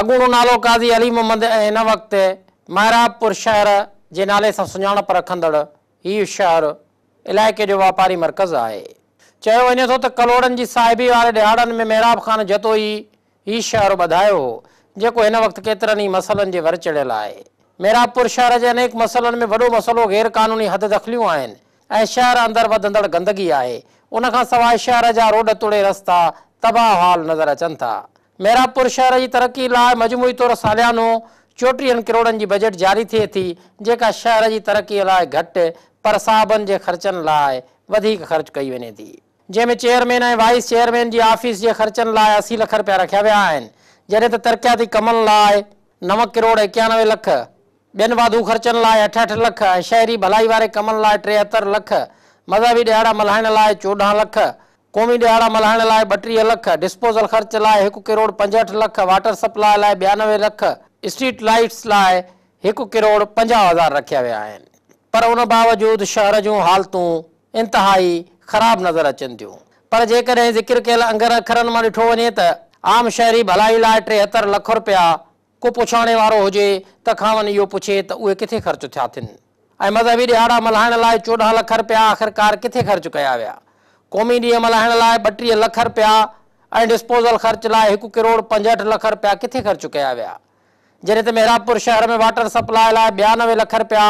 اڳوڻو نالو قاضي علي محمد ۽ هن وقت محرابپور شهر جي نالي سان سڃاڻپ رکندڙ هيء شهر علائقي جو واپاري مرڪز آهي. چيو وڃي ٿو ته ڪلهوڙن جي صاحبي واري ڏهاڙن ۾ محراب خان جتوئي هي شهر ٻڌايو هو، جيڪو هن وقت ڪيترن ئي مسئلن جي ور چڙهيل آهي. محرابپور شهر جي انيڪ مسئلن ۾ وڏو مسئلو غير قانوني حد دخليون آهن ۽ شهر اندر وڌندڙ گندگي آهي. ان کان سواء شهر جا روڊ توڙي رستا تباهه حال نظر اچن ٿا. محرابپور شهر جي ترقي لاء مجموعي طور ساليانو 34 ڪروڙن جي بجيٽ جاري ٿئي ٿي، جيڪا شهر جي ترقي لاء گهٽ پر صاحبن جي خرچن لاء وڌيڪ خرچ ڪئي وڃي ٿي. جنهن ۾ چيئرمين ۽ وائيس چيئرمين جي آفيس جي خرچن لاء 80 لک رپيا رکيا ويا آهن، جڏهن ته ترقياتي ڪمن لاء 9 ڪروڙ 91 لک، ٻين واڌو خرچن لاء 68 لک ۽ شهري ڀلائي واري ڪمن لاء 73 لک، مذهبي ڏهاڙا ملهائڻ لاء 14 لک، قومي ڏهاڙا ملهائڻ لاء 32 لک، ڊسپوزل خرچ لاء 1 ڪروڙ 65 لک، واٽر سپلاء لاء 92 لک، اسٽريٽ لائيٽس لاء 1 ڪروڙ 50 هزار رکيا ويا آهن پر ان باوجود شهر جون حالتون انتهائي خراب نظر اچن ٿيون پر جيڪڏهن ذڪر ڪيل انگن اکرن مان ڏٺو وڃي ته عام شهري ڀلائي لاء 73 لک رپيا ڪو پڇاڻي وارو هجي ته کانئن اهو پڇي ته اهي ڪٿي خرچ ٿيا ٿين ۽ مذهبي ڏهاڙا ملهائڻ لاء 14 لک رپيا آخرڪار ڪٿي خرچ ڪيا ويا؟ قومي ڏينهن ملهائڻ لاء 32 لک رپيا ۽ ڊسپوزل خرچ لاء 1 ڪروڙ 65 لک رپيا ڪٿي خرچ ڪيا ويا؟ جڏهن ته محرابپور شهر ۾ واٽر سپلاء لاء 92 لک رپيا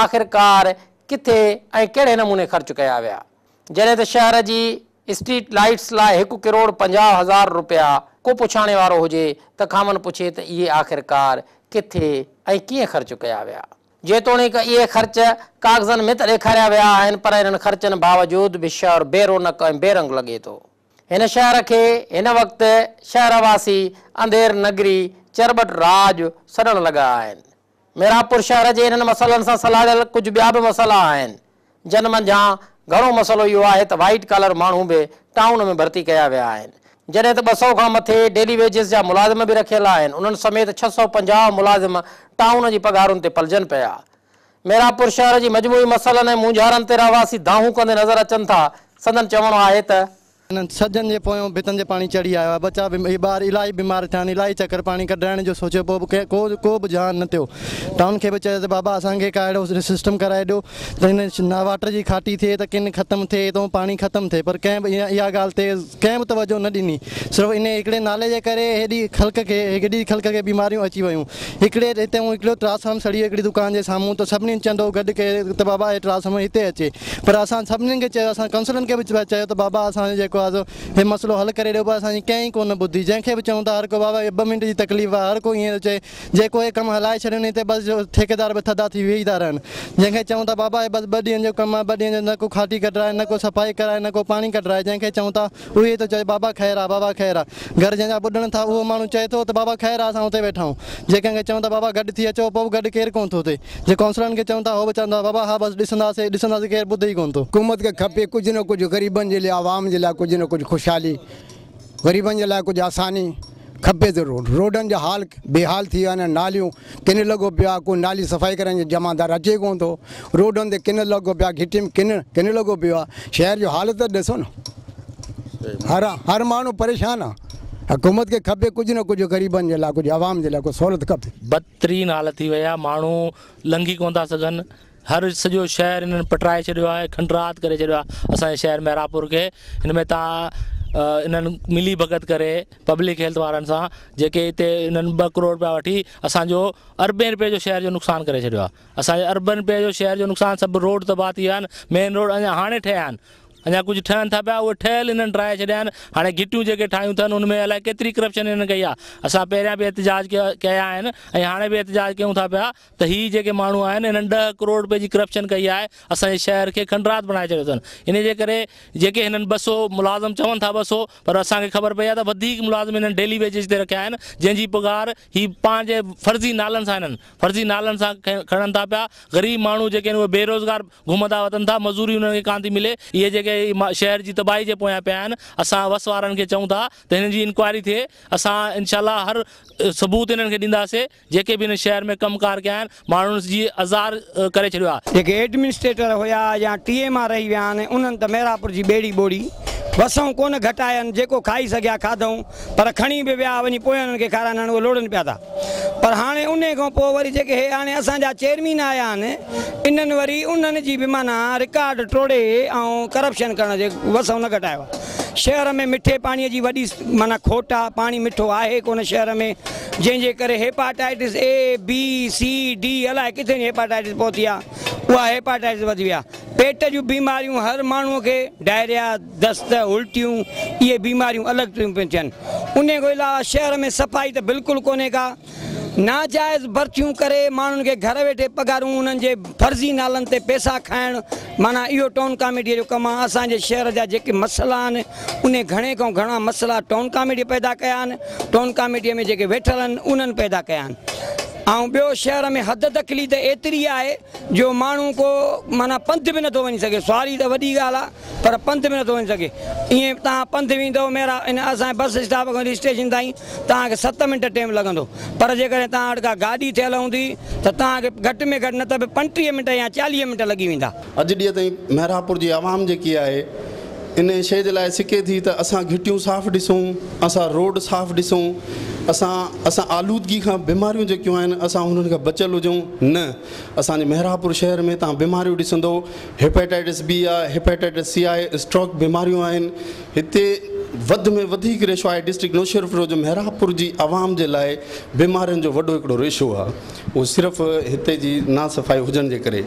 آخرڪار ڪٿي ۽ ڪهڙي نموني خرچ ڪيا ويا؟ جڏهن ته شهر جي اسٽريٽ لائيٽس لاء 1 ڪروڙ 50 هزار رپيا ڪو پڇاڻي وارو هجي ته کانئن پڇي ته اهي آخرڪار ڪٿي ۽ ڪيئن خرچ ڪيا ويا؟ جيتوڻيڪ اهي خرچ ڪاغذن ۾ ته ڏيکاريا ويا آهن پر انهن خرچن باوجود به شهر بي رونق ۽ بي رنگ لڳي ٿو. هن شهر کي هن وقت شهر واسي انڌير نگري چرٻٽ راڄ سڏڻ لڳا آهن. محرابپور شهر جي انهن مسئلن سان سلهاڙيل ڪجهه ٻيا به مسئلا آهن، جن منجهان گهڻو مسئلو اهو آهي ته وائيٽ ڪالر ماڻهو به ٽائون ۾ ڀرتي ڪيا ويا آهن، جڏهن ته 200 کان مٿي ڊيلي ويجز جا ملازم به رکيل آهن، انهن سميت 650 ملازم ٽائون جي پگهارن تي پلجن پيا. محرابپور شهر جي مجموعي مسئلن ۽ مونجهارن تي رهواسي دانهون ڪندي نظر اچن ٿا، سندن چوڻ آهي ته. انهن سجن جي پويون ڀتن تي پاڻي چڙهي آيو آهي، ٻچا به اهي ٻار الاهي بيمار ٿيا آهن، الاهي چڪر پاڻي ڪڍرائڻ جو سوچيو پوء به ڪو ڪو به جهان نه ٿيو. ٽائون کي به چيو ته بابا اسان کي ڪا اهڙو سسٽم ڪرائي ڏيو ته هن نه واٽر جي کاٽي ٿئي ته ڪن ختم ٿئي ته پاڻي ختم ٿئي پر ڪنهن به اها ڳالهه تي ڪنهن به توجهه نه ڏني صرف انهي هڪڙي نالي جي ڪري هيڏي خلق کي هيڏي خلق کي بيماريون اچي ويون. هڪڙي هتي هڪڙو ٽرانسفارم سڙي ويو هڪڙي دڪان جي سامهون ته سڀني چندو گڏ ڪيو ته بابا هي ٽرانسفارم هتي اچي پر اسان سڀني کي چيو اسان ڪائونسلرن کي به چيو ته بابا اسان جو جيڪو آهي سو هي مسئلو حل ڪري ڏيو پر اسان جي ڪنهن ئي ڪونه ٻڌي جنهن کي به چئون ٿا هر ڪو بابا هي ٻه منٽ جي تڪليف آهي هر ڪو ائين ٿو چئي جيڪو هي ڪم هلائي ڇڏين هتي بس ٺيڪيدار به ٿڌا ٿي ويهي ٿا رهن جنهن کي چئون ٿا بابا هي بس ٻه ڏينهن جو ڪم آهي ٻه ڏينهن جو نه ڪو کاٽي ڪڍرائي نه ڪو صفائي ڪرائي نه ڪو پاڻي ڪڍرائي جنهن کي چئون ٿا اهي ٿو چئي بابا خير آ بابا خير آ. گهر جنهن جا ٻڏن ٿا اهو ماڻهو چئي ٿو ته بابا خير آ اسان اتي ويٺا آهيون. جي ڪنهن کي چئون ٿا بابا گڏ ٿي اچو پوء به گڏ ڪير ڪونه ٿو ٿئي. جي ڪائونسلرن کي چئون ٿا هو به چون ٿا بابا ها بس ڏسنداسي ڏسنداسي ڪير ٻڌي ئي ڪونه ٿو. حڪومت کي کپي ڪجهه نه ڪجهه غريبن جي لاء عوام جي لاء ڪجهه نه ڪجهه خوشحالي غريبن جي لاء ڪجهه آساني کپي ضرور روڊن جا حال بي حال ٿي ويا آهن ناليون ڪن لڳو پيو آهي ڪو نالي صفائي ڪرڻ جو جمعدار اچي ڪونه ٿو روڊن تي ڪن لڳو پيو آهي گهٽين ۾ ڪن ڪن لڳو پيو آهي شهر جو حالت ته ڏسو نه هر هر ماڻهو پريشان آهي حڪومت کي کپي ڪجهه نه ڪجهه غريبن جي لاء ڪجهه عوام جي لاء ڪو سهولت کپي. بدترين حالت ٿي وئي آهي ماڻهو لنگهي ڪونه ٿا سگهن هر سڄو شهر انهن پٽرائي ڇڏيو آهي کنڊرات ڪري ڇڏيو آهي اسان جي شهر محرابپور کي هن ۾ تان انهن ملي ڀڳت ڪري پبلڪ هيلٿ وارن سان جيڪي هتي انهن 2 ڪروڙ رپيا وٺي اسان جو اربين رپين جو شهر جو نقصان ڪري ڇڏيو آهي اسان جو اربين رپين جو شهر جو نقصان سڀ روڊ تباهه ٿي ويا آهن مين روڊ اڃا هاڻي ٺهيا آهن اڃا ڪجهه ٺهن ٿا پيا اهي ٺهيل انهن ڊاهي ڇڏيا آهن هاڻي گهٽيون جيڪي ٺاهيون اٿن ان ۾ الائي ڪيتري ڪرپشن انهن ڪئي آهي اسان پهريان به احتجاج ڪيا آهن ۽ هاڻي به احتجاج ڪيون ٿا پيا ته هي جيڪي ماڻهو آهن انهن 10 ڪروڙ رپئي جي ڪرپشن ڪئي آهي اسان جي شهر کي کنڊرات بڻائي ڇڏيو اٿن انهي جي ڪري جيڪي هنن 200 ملازم چون ٿا 200 پر اسان کي خبر پئي آهي ته وڌيڪ ملازم هنن ڊيلي ويجز تي رکيا آهن جنهن جي پگهار هي پنهنجي فرضي نالن سان هنن فرضي نالن سان کڻن ٿا پيا غريب ماڻهو جيڪي آهن اهي بيروزگار گهمندا وتن ٿا مزوري انهن کي ڪانه ٿي ملي اهي جيڪي شهر جي تباهي جي پويان پيا آهن اسان وس وارن کي چئون ٿا ته هنن جي انڪوائري ٿئي اسان انشاء الله هر ثبوت انهن کي ڏينداسي جيڪي به هن شهر ۾ ڪم ڪار ڪيا آهن ماڻهن جي آزار ڪري ڇڏيو آهي. جيڪي ايڊمنسٽريٽر هيا يا ٽي ايم آر رهي ويا آهن انهن ته محرابپور جي ٻيڙي ٻوڙي. वसऊं कोन घटाया आहिनि, जेको खाई सघिया खाधऊं, पर खणी बि विया वञी पोइ हुननि खे खाराइनि, हाणे उहे लोड़नि पिया था। पर हाणे उन खां पोइ वरी जेके हे हाणे असांजा चेयरमैन आया आहिनि, इन्हनि वरी उन्हनि जी बि माना रिकॉर्ड टोड़े ऐं करप्शन करण जे वसऊं न घटायो आहे। शहर में मिठे पाणीअ जी वॾी माना खोट आहे, पाणी मिठो आहे कोन शहर में, जंहिंजे करे hepatitis A B C D अलाए किथे हेपाटाइटिस पहुती आहे, उहा हेपाटाइटिस वधी वई आहे। पेट जूं बीमारियूं हर माण्हूअ खे डायरिया, दस्त, उल्टियूं, इहे बीमारियूं अलॻि थियूं पियूं थियनि। उन खां अलावा शहर में सफ़ाई त बिल्कुलु कोन्हे का, नाजाइज़ भर्तियूं करे माण्हुनि खे घर वेठे पघारूं, उन्हनि जे फ़र्ज़ी नालनि ते पैसा खाइणु, माना इहो टाउन कमेटीअ जो कमु आहे। असांजे शहर जा जेके मसइला आहिनि उन घणे खां घणा मसइला टाउन कमेटी पैदा कया आहिनि, टाउन कमेटीअ में जेके वेठल आहिनि उन्हनि पैदा कया आहिनि। ऐं ॿियो शहर में हद दख़ली त एतिरी आहे जो माण्हू को माना पंध बि नथो वञी सघे, सुवारी त वॾी ॻाल्हि आहे पर पंध बि नथो वञी सघे। ईअं तव्हां पंधु वेंदव मेरा इन असांजे बस स्टॉप खां स्टेशन ताईं तव्हांखे 7 मिंट टाइम लॻंदो, पर जेकॾहिं तव्हां वटि का गाॾी थियल हूंदी त तव्हांखे घटि में घटि न त बि 35 मिंट या 40 मिंट लॻी वेंदा। अॼु ॾींहं ताईं महरापुर जी आवाम जेकी आहे इन शइ जे लाइ सिके थी त असां घिटियूं साफ़ ॾिसूं, असां रोड साफ़ ॾिसूं, असां असां आलूदगी खां बीमारियूं जेकियूं आहिनि असां हुननि खां बचियल हुजूं। न असांजे महरापुर शहर में तव्हां बीमारियूं ॾिसंदो, हेपेटाइटिस बी आहे, हेपेटाइटिस सी आहे, स्ट्रोक बीमारियूं आहिनि। हिते वधि में वधीक रेशो आहे डिस्ट्रिक्ट नौशेरो जो महरापुर जी आवाम जे लाइ बीमारियुनि जो वॾो हिकिड़ो रेशो आहे, उहो सिर्फ़ु हिते जी ना सफ़ाई हुजण जे करे।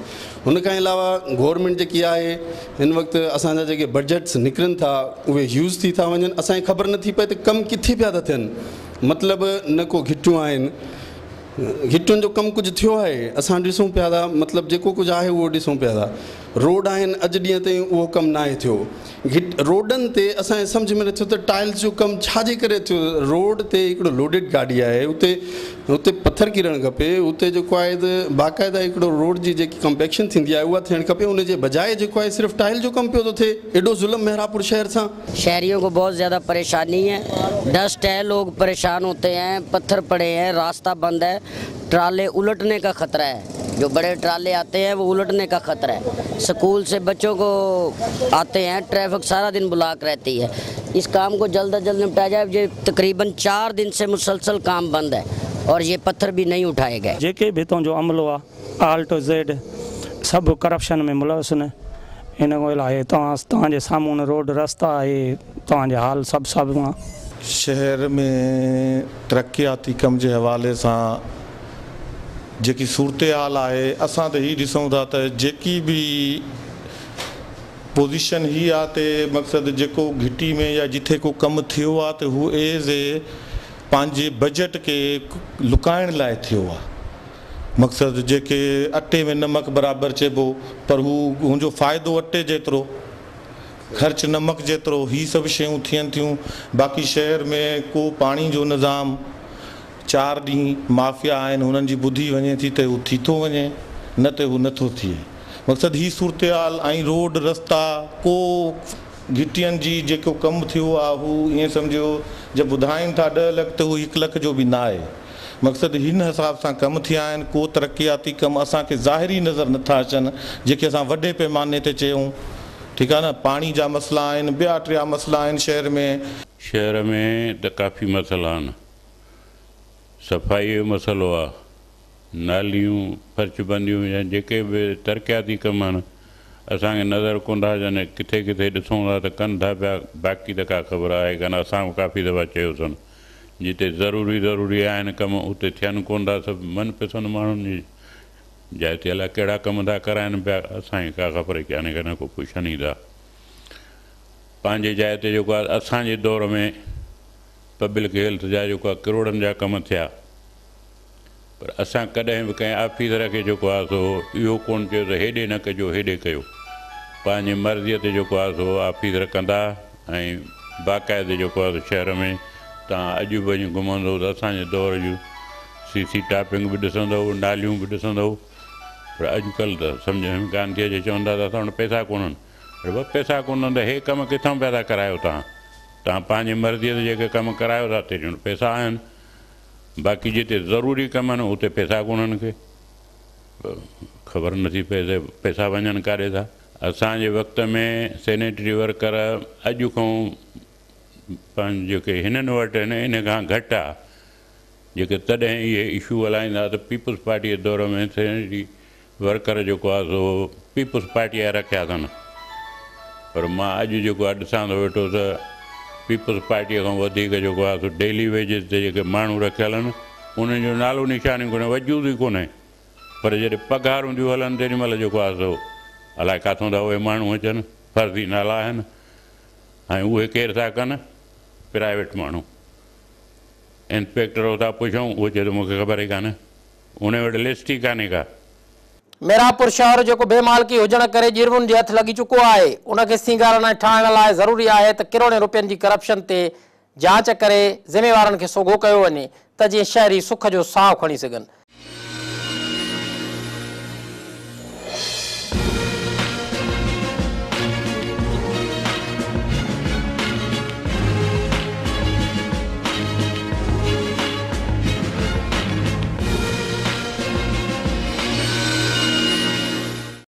हुन खां अलावा गवर्नमेंट जेकी आहे हिन वक़्तु असांजा जेके बजट्स निकिरनि था उहे यूज़ थी था वञनि, असांखे ख़बर नथी पए त कमु किथे पिया था थियनि। मतिलबु न को घिटियूं आहिनि, घिटियुनि जो कमु कुझु थियो आहे, असां ॾिसूं पिया था, मतिलबु जेको कुझु आहे उहो ॾिसूं पिया था। रोड आहिनि अॼु ॾींहं ताईं उहो कमु न आहे थियो। रोडनि ते असांखे सम्झ में नथो त टाइल्स जो कमु छाजे करे थियो। रोड ते हिकिड़ो लोडेड गाॾी आहे, उते उते पथर किरणु खपे, उते जेको आहे त बाक़ाइदा हिकिड़ो रोड जी जेकी कंपेक्शन थींदी आहे उहा थियणु खपे, उनजे बजाए जेको आहे सिर्फ़ु टाइल जो कमु पियो थो थिए। एॾो ज़ुल्म महरापुर शहर सां। शहरियों को बहुत ज़्यादा परेशानी है, डस्ट है, लोग परेशान होते हैं, पत्थर पड़े हैं, रास्ता बंद है, ट्राले उलटने का ख़तरा है, जो बड़े ट्राले आते हैं वो उलटने का ख़तरा है। स्कूल से बच्चों को आते हैं, ट्रैफिक सारा दिन ब्लॉक रहती है। इस काम को जल्द अज जल्द निपटाया जाए। ये तकरीबन 4 दिन से मुसलसल काम बंद है और ये पत्थर भी नहीं उठाए गए। जेके बि हितां जो अमलो आहे आल टू ज़ेड सभु करप्शन में मुलविस आहिनि। इन खां अलावा तव्हांजे साम्हूं रोड रस्ता आहे, तव्हांजे हाल सभु सभु आहे। शहर में तरक़ियाती कम जे हवाले सां जेकी सूरत हाल आहे, असां त हीअ ॾिसूं था त जेकी बि पोज़ीशन ही आहे त मक़सदु जेको घिटी में या जिथे को कमु थियो आहे त हू एज़ ए पंहिंजे बजट खे लुकाइण लाइ थियो आहे। मक़सदु जेके अटे में नमक बराबरि चइबो, पर हू हुनजो फ़ाइदो अटे जेतिरो, ख़र्च नमक जेतिरो, ही सभु शयूं थियनि थियूं। बाक़ी शहर में को पाणी जो निज़ाम 4 ॾींहं माफिया आहिनि, हुननि जी ॿुधी वञे थी त हू थी थो वञे, न त हू नथो थिए। मक़सदु हीअ सूरत हाल ऐं रोड रस्ता को घिटियुनि जी जेको कमु थियो आहे हू ईअं सम्झो जब ॿुधाइनि था 10 लख त हू 1 लख जो बि न आहे। मक़सदु हिन हिसाब सां कमु थिया आहिनि, को तरक़ियाती कमु असांखे ज़ाहिरी नज़र नथा अचनि जेके असां वॾे पैमाने ते चयूं, ठीकु आहे न। पाणी जा मसइला आहिनि, ॿिया टिया मसइला आहिनि शहर में। शहर में त काफ़ी मसइला आहिनि, सफ़ाई जो मसइलो आहे, नालियूं फर्शबंदियूं या जेके बि तरक़ियाती कम आहिनि असांखे नज़र कोन था अचनि। किथे किथे ॾिसूं था त कनि था पिया, बाक़ी त का ख़बर आहे कान। असां बि काफ़ी दफ़ा चयोसीं जिते ज़रूरी ज़रूरी आहिनि कम उते थियनि कोन था, सभु मनपसंदि माण्हुनि जी जाइ ते अलाए कहिड़ा कम था कराइनि पिया, असांखे का ख़बर कान्हे, का न को पुछनि ई था। पंहिंजे जाइ ते जेको आहे असांजे दौर में पब्लिक हेल्थ जा जेको आहे करोड़नि जा कम थिया, पर असां कॾहिं बि कंहिं ऑफिसर खे जेको आहे सो इहो कोन चयो त हेॾे न कजो हेॾे कयो। पंहिंजी मर्ज़ीअ ते जेको आहे सो ऑफिसर कंदा ऐं बाक़ाइदे जेको आहे शहर में तव्हां अॼु बि वञी घुमंदव त असांजे दौर जूं सी सी टॉपिंग बि ॾिसंदव, नालियूं बि ॾिसंदव, पर अॼुकल्ह त सम्झ में कान थी अचे। चवंदा त असां वटि पैसा कोन्हनि, अरे पैसा कोन्हनि त हे कम किथां पिया था करायो तव्हां? तव्हां पंहिंजी मर्ज़ीअ ते जेके कम करायो था ते पैसा आहिनि, बाक़ी जिते ज़रूरी कम आहिनि उते पैसा कोन्हनि। खे ख़बर नथी पए त पैसा वञनि काॾे था। असांजे वक़्त में सैनिटरी वर्कर अॼु खां पंहिंजे जेके हिननि वटि आहिनि इन खां घटि आहे। जेके तॾहिं इहे इशू हलाईंदा त पीपल्स पार्टीअ जे दौर में सैनिटरी वर्कर जेको आहे सो पीपल्स पार्टी जा रखिया अथनि, पर मां अॼु जेको आहे ॾिसां थो वेठो त पीपल्स पार्टीअ खां वधीक जेको आहे सो डेली वेजिस ते जेके माण्हू रखियल आहिनि उन्हनि जो नालो निशान ई कोन्हे, वजूद ई कोन्हे। पर जॾहिं पघारूं थियूं हलनि तेॾी महिल जेको आहे सो अलाए किथां था उहे माण्हू अचनि, फ़र्ज़ी नाला आहिनि ऐं उहे केरु था कनि? प्राइवेट माण्हू। इंस्पेक्टर था पुछूं, उहो चए थो मूंखे ख़बर ई कान्हे, उन वटि लिस्ट ई कान्हे का। मेरापुर शहर जेको बेमालकी हुजण करे ॼिरवुनि जे हथ लॻी चुको आहे, उनखे सींगारण ऐं ठाहिण लाइ ज़रूरी आहे त करोड़े रुपयनि जी करप्शन ते जांच करे ज़िम्मेवारनि खे सोघो कयो वञे त जीअं शहरी सुख जो साह खणी सघनि।